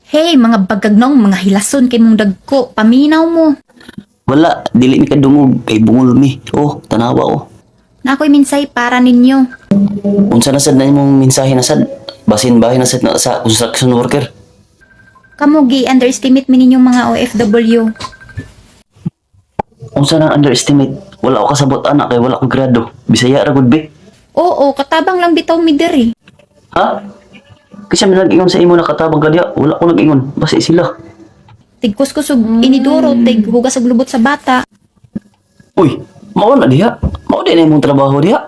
Hey, mga bagagnong, mga hilason kay mong dagko, paminaw mo. Wala, dili mi kadungog kay bungol mi. Oh, tanawa oh. Na ako'y minsay para ninyo. Unsa na sad na imong mensahe na sad? Basin bahin na sad na sa construction worker. Kamo gi underestimate mi ninyong mga OFW. Unsa na underestimate? Wala ko kasabot ana kay wala ko grado. Bisaya ra gud be. Oo, katabang lang bitaw mi diri. Ha? Kasi may nag-ingon sa imo na katabang ka diha. Wala ko nag-ingon. Basta sila. Tigkuskus og inidoro, tig hugas og lubot sa bata. Uy, mao na diha. Mao di na imong trabaho diha.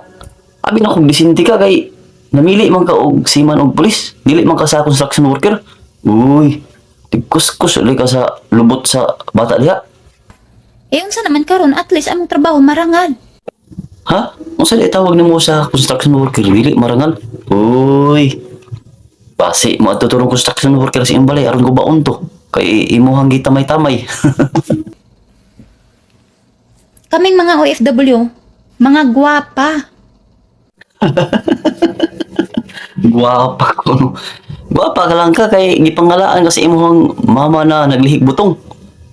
Abi na kung disinti ka kay namili man ka og seaman og pulis, dili man ka sa construction worker. Uy, tigkuskus uli ka sa lubot sa bata diha. Eh unsa naman karon, at least among trabaho marangal. Ha? Unsa di tawag nimo sa construction worker? Dili marangal. Uy. Basi mo ato turong construction worker sa imong balay aron gubaon to. Kay imuhang gitamay-tamay. Kaming mga OFW, mga gwapa. Gwapa ko no. Gwapa ka lang ka kay gipangalaan ka sa imuhang mama na naglihig butong.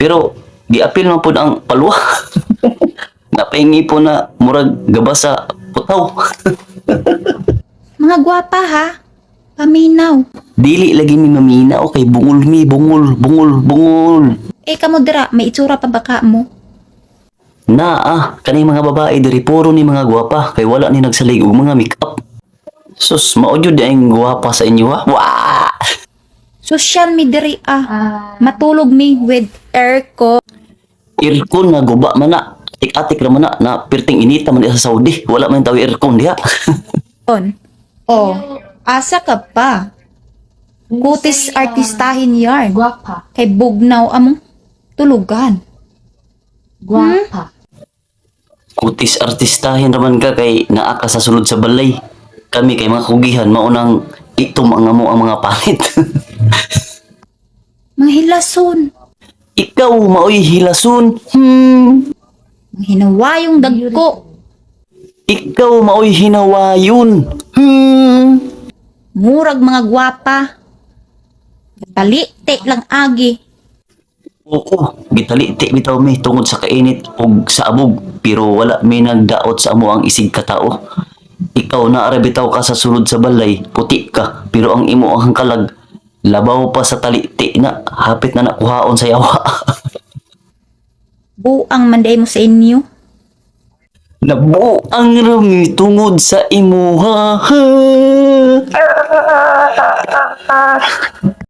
Pero giapil man pud ang palwa. Napahingi po na murag gaba sa putaw. Mga gwapa ha. Paminaw. Dili lagi mi mamina o kay bungol mi, bungol, bungol, bungol. Eh kamo dira, may itsura pa ba ka mo? Na ah, kaning mga babae diri puro ni mga gwapa kay wala ni nagsalig og mga makeup. Sus, mao jud ang gwapa sa inyo ha. Wa! Social mi diri ah. Matulog mi with aircon. Aircon nga guba man na. Atik-atik ra man na, na pirting inita man diha sa Saudi. Wala man tawo aircon diha. Oh, asa ka pa? Kutis artistahin yarn. Guapa. Kay bugnaw among tulugan. Guapa. Kutis artistahin raman ka kay naa ka sa sulod sa balay. Kami kay mga kugihan maunang itom ang amo ang mga pangit. Mga hilason. Ikaw maoy hilason. Hmm. Mga hinawayong dagko. Ikaw maoy hinawayon. Hmm. Murag mga gwapa. Talite lang agi. Oo, gitaliti bitaw mi tungod sa kainit ug sa abog pero wala mi nagdaot sa amo ang isig katao. Ikaw na ara bitaw ka sa sulod sa balay, puti ka pero ang imo ang kalag labaw pa sa taliti na hapit na nakuhaon sa yawa. Buang manday mo sa inyo. Nabuang rami tungod sa imuha.